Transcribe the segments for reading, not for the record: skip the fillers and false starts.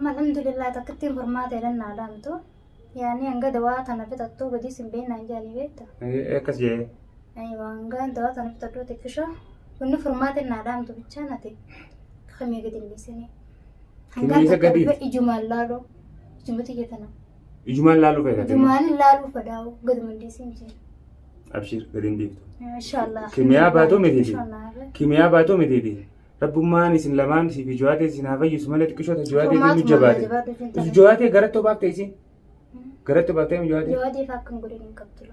Amma alhamdulillah takkittiin furmaata jedhan naa dhaamtu. Yaani hanga dawaa tana fixattuu gadi sin beeknaan jedhanii beekta. Akkas jedhee. Aywa hanga dawaa tana fixattuu xiqqisho. Wanni furmaata naa dhaamtu bichaan ati kamii gadi hin dhiisinii. Hangaan Kimiisa takka gadi? dhufe ijumaan laaluu. Ijuma tiyya tana. Ijumaan laaluu feeta. Ijumaan laaluu fedhaa'u gaduma hin dhiisin jee. Abshiir gadi hin dhiiftu. Inshallah. Kimiyaa baatoo mitiiti. Inshallah. Kimiyaa baatoo mitiiti. Rabbummaan isin lamaan siif jawaatee isin haa fayyisu malee xiqqishoota jawaatee nu jabaate. Jawaatee garatti obaaftee isin. Garatti obaaftee jawaatee. Jawaatee fa'aa akkan godhan hin qabdu.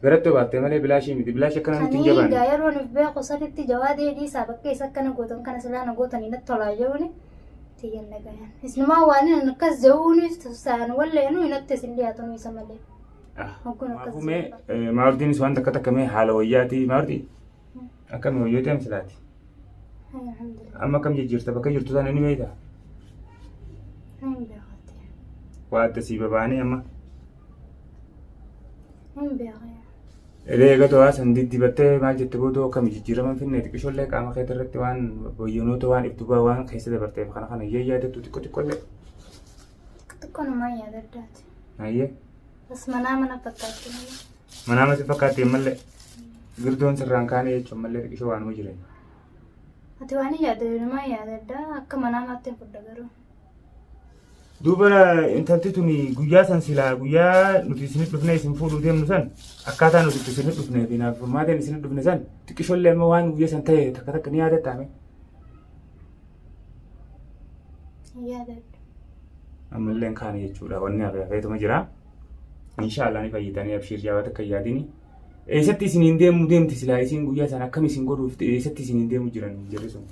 Garatti obaaftee malee bilaashii miti. Bilaashii akkana nutti hin Kanii jabaanne. egaa yeroo nuuf beeku sanitti jawaatee dhiisaa bakka isa akkana gootan kana silaa na gootanii natti tolaa jechuun tiyyan dhagayan. Isinumaa waan inni akkas jechuun saan walleenu natti isin dhiyaatu isa malee. Hogguun akkas Kanaafuu mee maardiinis waan takka takka mee haala wayyaati maardii akkami wayyootee amsilaati. Alhamdulillah. Amma akkam jijjiirta bakka jirtu sana ni beektaa? Hin beekate. Waa adda sii babaanii amma. Hin beekate. Elee eegatu waa san diddibattee maal jette booda akkami jijjiirama hin finne xiqqishollee qaama keetii irratti waan boyyanoota waan ibdubaa waan keessa dabarteef kana kana iyyee yaadattu xiqqo xiqqollee. Xiqqoo namaa yaadaddaati. Ayyee Bas manaa mana fakkaatti malee. manaa masi fakkaatti ammallee girdoon sirraan kaanee jechuun ammallee xiqqishoo waanuma jireenya. Ati waan hin yaaddu namaa yaadaddaa akka manaa maatti hin fudha garuu. Duuba intalti tuni guyyaa san silaa guyyaa nuti isinit dhufnee isin fuudhuu deemnu san akkaataa nuti itti isinit dhufnee fi naaf furmaateen isinit dhufne san xiqqishollee amma waan guyyaa san ta'e takka takka ni yaadatta ame. Hin yaadadhu. Ammallee hin kaane jechuudha wanni hafe hafeetuma jira. Inshaallah ni fayyitanii abshiir jaawaa takka hin yaadini. Eessatti isiniin deemu deemti silaa isiin guyyaa san akkam isin godhuuf eessatti isiniin deemu jiran jirri sun.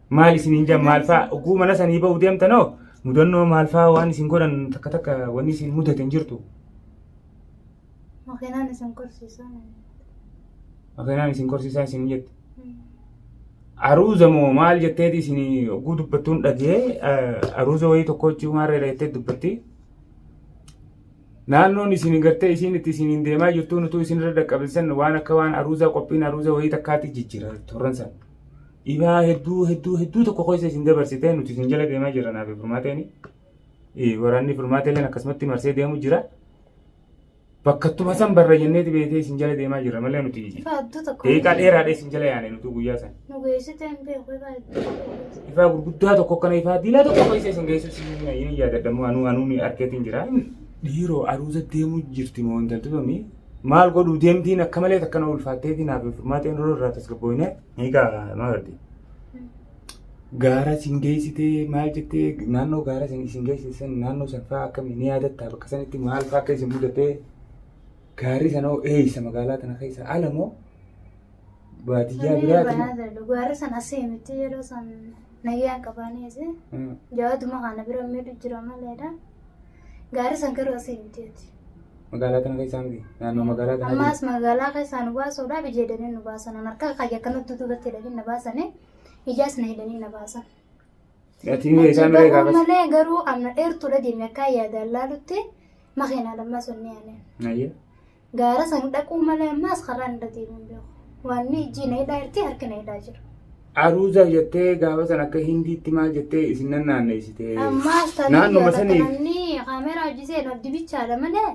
Maal isiniin jedhan maal fa'aa oguu mana sanii ba'u deemtanoo mudannoo maal fa'aa waan isin godhan takka takka wanni isin mudate hin jirtu. Makiinaan isin korsiisaa. Makiinaan isin korsiisaa isin jette. Aruuza moo maal jetteeti isin oguu dubbattuun dhagee aruuza wayii tokko hojii maarreedha jettee dubbatti. Naannoon isin gartee isiin itti isiniin deemaa jirtuun utuu isin irra dhaqqabilsan waan akka waan aruuzaa qophiin aruuza wayii takkaatti jijjiira torran san. Dhibaa hedduu hedduu hedduu tokko keessa isin dabarsitee nuti isin jala deemaa jirra naaf furmaateeni. Waraanni furmaateeleen akkasumatti marsee deemu jira. Bakkattuma san barra jenneeti beetee isin jala deemaa jirra malee nuti Ifaa hedduu tokko. daqiiqaa dheeraadha isin jala yaane nuti guyyaa san. Nu geessite hin beeku ifaa hedduu tokko keessa. Ifaa gurguddaa tokko akkana ifaa diilaa tokko keessa isin geessu isin hin yaadadhamu anuu anuu ni arkeetiin jira. Dhiiroo aruuza deemuu jirti moo intalti tuni maal godhuu deemtiin akka malee takkana ulfaatteetii naaf furmaateen yeroo irraa tasgabbooyne. Egaa maal godhi? Gaara isin geessitee maal jettee naannoo gaara isin geessite san naannoo san fa'aa akkamii ni yaadattaa bakka sanitti maal fa'aa akka isin mudatee gaarri sana hoo eessa magaalaa tana keessa ala moo baadiyyaa biraati moo? Gaarri sana asii miti yeroo san nagayaan qabaanii asii. Jawaaduma kana bira miidhu jira maleedha. Gaarri san garuu asii miti. Magaalaa tana keessaa miti naannoo magaalaa tanaa Ammaas magaalaa keessaa nu baasuudhaaf ija hidhanii nu baasan. Harka kayya akkanatti duubatti hidhanii na baasanii ijaas na hidhanii na baasan. Ati isaa miree Bahuu gaafas. malee garuu amna dheertuudha deemee akka yaadaan laalutti makiinaa lammaa sun ni aaneen. Ayyee. Gaara san dhaquu malee ammaas karaan irra deemee hin beeku. Wanni ijji na hidhaa jirti harki na hidhaa jira. Aruuza jettee gaafa san akka hindiitti maal jettee isin nan naanneessite. Ammaas tanii Naannuma saniif. namni kaameraa hojii abdi bichaadha malee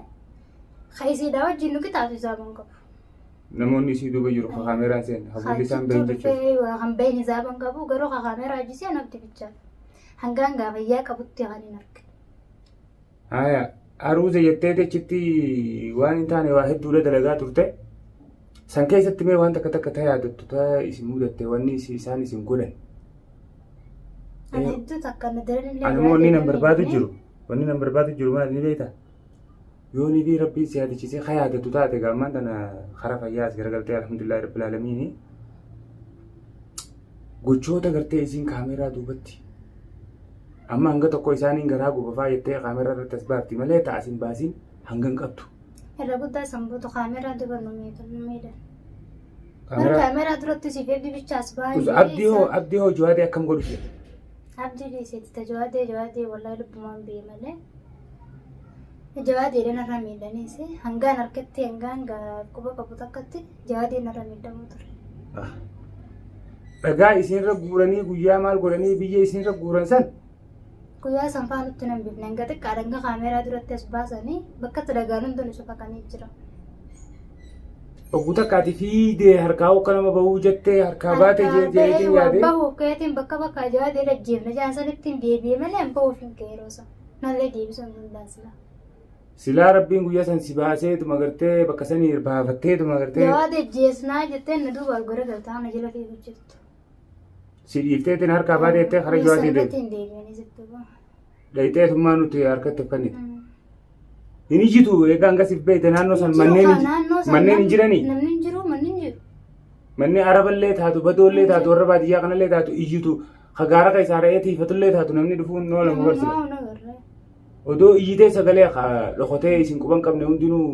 ka isiidhaa wajjin nu qixaatu isaa hin qabu. Namoonni isii duuba jiru ka kaameraan seen hafuulli isaan bahin jechuudha. Kan bahin isaa hin qabu garuu ka kaameraa hojii seen abdi bichaadha. Hangaan gaafayyaa qabutti kan hin argine. Haya aruuza jettee achitti waan hin taane waa hedduudha dalagaa turte. San keessatti mee waan takka takka ta yaadattu ta isin mudatte wanni isaan isin godhan. Ani hedduu takka na daran illee. Ani immoo wanni nan barbaadu jiru. Wanni nan barbaadu jiru maal ni beektaa? Yoo ni fi rabbiin si yaadachiisee ka yaadattu taate gaammaan tana kara fayyaa as garagaltee alhamdulillahi rabbil aalamiini. Gochoota gartee isiin kaameeraa duubatti amma hanga tokko isaaniin garaa gubafaa jettee kaameeraa irratti as baafti malee ta'a isin baasiin hanga hin qabdu. Irra guddaa sanboota kaameraa duba nu miidhan. Kaameraa duratti siif eebbi bichaas baay'ee. Abdii hoo abdii hoo jawaadee akkam godhu jedhe. Abdii dhiiseeti ta jawaadee jawaadee wallahi lubbumaan biyya malee. Jawaadee narra miidhaniis hangaan harkatti hangaan quba qabu takkatti jawaadee narra miidhamuu ture. Dhagaa isinirra guuranii guyyaa maal godhanii biyya isinirra guuran san Guyyaa san faa nutti nan bifne hanga xiqqaadha hanga kaameeraa duratti as baasanii bakka itti dhagaan hundi nu safaqanii jira. Ogguu takkaati fiidee harkaa hokka nama bahuu jettee harkaa baate jeetiin yaade. Bahuuf ka'eetiin bakka bakka jawaadee dhajjeefna jaan sanitti hin deebi'e malee hin bahuuf hin ka'e yeroo san. Nallee deebisuu hin danda'an silaa. Silaa rabbiin guyyaa san si baaseetuma gartee bakka sanii baafatteetuma gartee Jawaadee jeesnaa jettee na duuba gara galtaa na jala fiiguu jirtu. si dhiifteetiin harkaa baate jettee karaa jawaadee Irratti deemte. hin deebi'anii jirtu. Dhayxeetummaa nuti harkatti uffannite. Hin ijjitu egaa hangasiif beekte naannoo san manneen manneen hin jiranii. Namni hin jiru manni hin jiru. Manni araballee taatu badoollee taatu warra baadiyyaa kanallee taatu iyyitu hagaara keessaa re'ee tiifatullee taatu namni dhufuun ni oolamu barsila. Namummaa nagarra. Odoo iyyitee sagalee dhokotee isin quban qabne hundinuu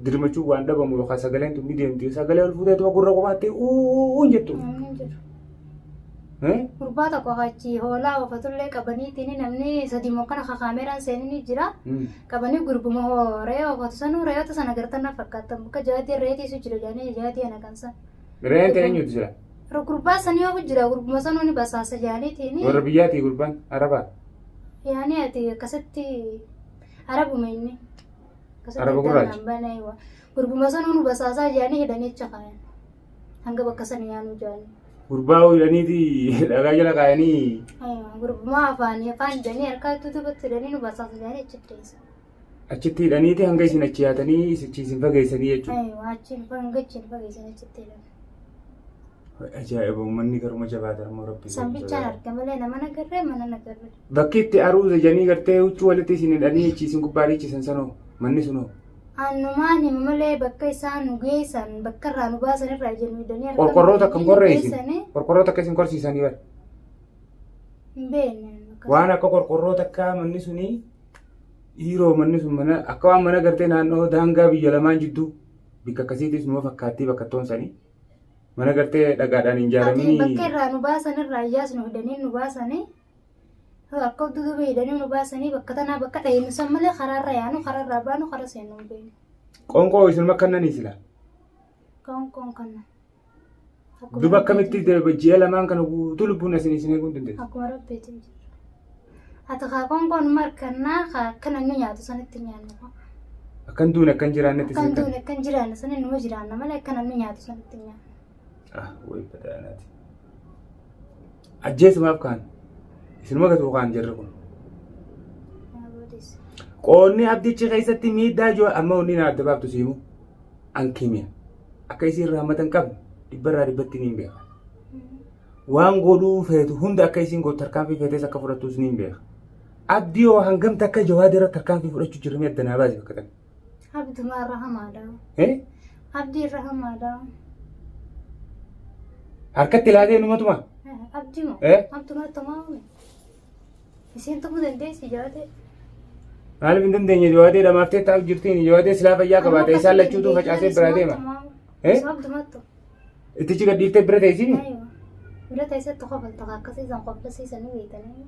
dirmachuu waan dhabamu yookaan sagaleen tun ni deemti. Sagalee ol fuuteetuma gurra qubaattee uuu jettu. Namni hin jiru. Gurbaa tokko achi hoolaa ofatullee qabaniitiin namni sadi mokkana kaameeraan seenanii jira. Qabanii gurbuma hoo re'ee ofatu sanuu re'oota sana gartan na fakkaatan bakka jaatii re'eetiisu jira jedhanii jaatii ana kan san. Re'een ta'e eenyutu jira? Gurbaa sanii oofu jira gurbuma sanuu ni basaasa jedhaniitiin. Warra biyyaatii gurbaan arabaa. Yaani ati akkasitti arabuma inni. Akkasitti Araba gurraacha? addaan banee waa. Gurbuma sanuu nu basaasaa jedhanii hidhanii achi kaayan. Hanga bakka sana yaanuu jedhanii. Gurbaa hidhaniiti dhagaa jala kaayanii Gurbuma afaanii afaan hidhanii harka tutubatti hidhanii nu basaasa jedhanii achitti dhiyeessan. achitti hidhaniiti hanga isin achi yaatanii achi isin fageessanii jechuudha. Aywa achiin hanga achiin fageessan achitti hidhan. Ajaa'iba uummanni garuma jabaata immoo rabbi. Sambichaan arga malee nama nagarree mana nagarree. Bakki itti aruuza jedhanii gartee huccuu walitti isin hidhanii achi isin gubbaa dhiichisan sanoo manni sunoo. Annumaan hima malee bakka isaan nu geessan bakka irraa nu baasan irraa jennu hidhanii harka Qorqorroota akkam qorree isin? geessanii Qorqorroota akka isin qorsiisanii bara. hin beekne. Waan akka qorqorroota akka manni sunii dhiiroo manni sun mana akka waan mana gartee naannoo daangaa biyya lamaan jidduu bikka akkasiitis numa fakkaattii bakka toonsanii mana gartee dhagaadhaan hin Ati bakka ijaaramini. irraa nu baasan irraa iyyaas nu hidhanii nu baasanii akka duduba hidhanii nu baasanii bakka tanaa bakka dhahinu san malee karaarra yaanu karaarraa baanu karaa seennu hin beeknu. Qoonqoo isin makkannanii sila. Qoonqoon kana. Duba akkamitti ji'a lamaan kana guutuu lubbuun isin isin eeguu hin dandeessu. Akkuma rabbeetiin jiru. Ati kaa qoonqoon markannaa kaa akka namni nyaatu sanitti nyaannu. Akkan duune akkan jiraannetti Akkan isin kan. duune akkan jiraanne sani numa jiraanna malee akka namni nyaatu sanitti nyaannu. Ah, wayi badaanaati. Ajjeesumaaf kaan. Isinuma gatuu kaan jarri kun. Yaa boodes. Qoonni abdichi keessatti miidhaa jiru amma onni na adda baaftu siimu. An keemiyaa. Akka isiin raamatan qabne dhibbarraa dhibbatti niin beeka. Waan godhuu feetu hunda akka isiin gootu tarkaanfii feetes akka fudhattus niin beeka. Abdii hoo hangamta akka jawaada irra tarkaanfii fudhachuu jirmi adda naa baasi bakka tana. Abdumaa irra hamaadha. Eh? Abdii irra hamaadha. Harkatti laatee numatuma. Abdii moo? Eh? Abdumaa tumaa uume. Isiin tumuu dandeessi jawaadee. Maaliif hin dandeenye jawaadee dhamaaftee taa'u jirtiin jawaadee silaa fayyaa qabaate isaan lachuutu facaasee biraa deema. Eh? Abdumattu. Ittichi gad dhiiftee bira teessini. Aywa. Bira teessatti qofalta akkasiisan qoflasiisanii beekanii.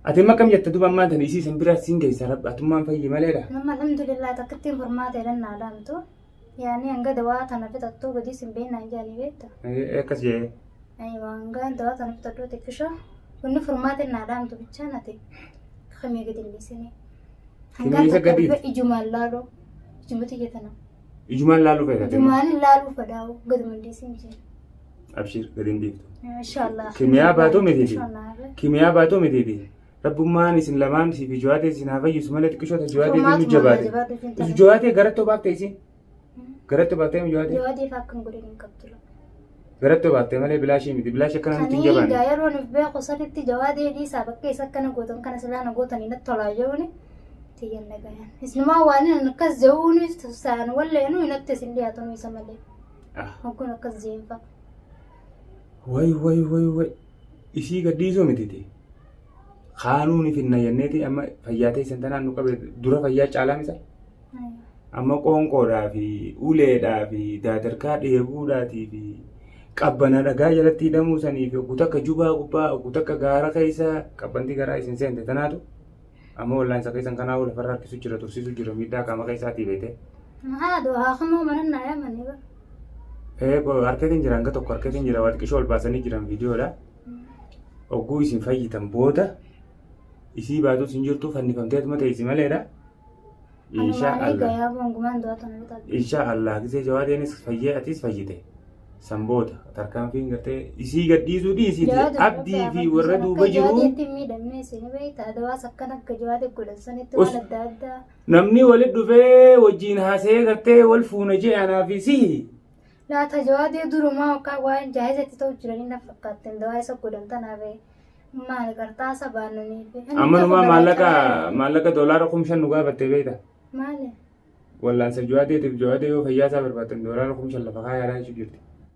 Ati amma akkam jetta duba ammaan tana isii san bira siin geessa rabbi atummaan fayyi maleedha. Nama alhamdulillah takka ittiin furmaata jedhan naa dhaamtu. Yaani hanga dawaa tana fixattuu gadi sin beeknaan jedhanii beekta. Akkas jee. Aywa hanga dawaa tana fixattuu xiqqisho. Kunni furmaata naa dhaamtu bichaan ati kamii gadi hin dhiisini. Hanga Kimiisa takka gadi? dhufe ijumaan laaluu. Ijumatti jetana. Ijumaan laaluu feeta. Ijumaan laaluu fedhaa'u gaduma hin dhiisin jee. Abshiir gadi hin dhiiftu. Inshallah. Kimiyaa baatuu mitiiti. Inshallah. Kimiyaa baatuu mitiiti. Rabbummaan isin lamaan siif jawaatee isin haa fayyisu malee xiqqishoota jawaatee nu jabaate. Jawaatee garatti obaaftee isin. Garatti obaaftee jawaatee. Jawaatee fa'aa akkan godhan hin qabdu. Garatti obaaftee malee bilaashii miti. Bilaashii akkana nutti hin Sanii jabaanne. egaa yeroo nuuf beeku sanitti jawaatee dhiisaa bakka isa akkana gootan kana silaa na gootanii natti tolaa jechuun tiyyan dhagayan. Isinumaa waan inni akkas jehuun saan walleenuu natti isin dhiyaatan isa malee. Ah. Hogguun akkas jeenfa. Way way way way. Isii gadhiisuu mitiiti. Kaanuun finna jenneeti amma fayyaa teessan tanaan nu qabe dura fayyaa caalaa misa. Amma qoonqoodhaa fi uleedhaa fi daadarkaa dheebuudhaatii fi qabbana dhagaa jalatti hidhamuu sanii fi ogguu takka jubaa gubbaa ogguu takka gaara keessa qabbanti garaa isin seente tanaatu amma wallaansa keessan kanaa lafarra harkisu jira tursiisu jira miidhaa qaama keessaatii beekte. Haa doo haa kamoo mana naa yaamanii bara. Harkatiin jira, hanga tokko harkatiin jira, waa xiqqishoo ol baasanii jiran viidiyoodha. Ogguu isin fayyitan booda isii baatus hin jirtu, fannifamteetuma teessi maleedha. Insha Anumaan Allah. egaa yaa bongumaan du'a tana bitaa. Insha Allah gisee Jawaadeenis fayyee atis fayyite. San booda tarkaanfiin gartee isii gadhiisuu dhiisiiti abdii fi warra duuba jiru. Jawaadeetti hin miidhamne isin beektaa, dawaas akkan akka Jawaadee godhan sanitti waan adda addaa. Namni walitti dhufee wajjin haasa'ee gartee wal fuuna jee anaa fi sihi. Laata Jawaadee durumaa yookaan waan jaahizatti ta'u jiranii na fakkaatteen dawaa isa godhan tanaaf maali qarxaasa baananiif. Ammanumaa maallaqa $5,000 nu gaafattee beekta. Maali? Wallaansa Jawaadeetiif, Jawaadee yoo fayyaa isaa barbaaddan $5,000 lafa kaayaadhaa jechuu jirti.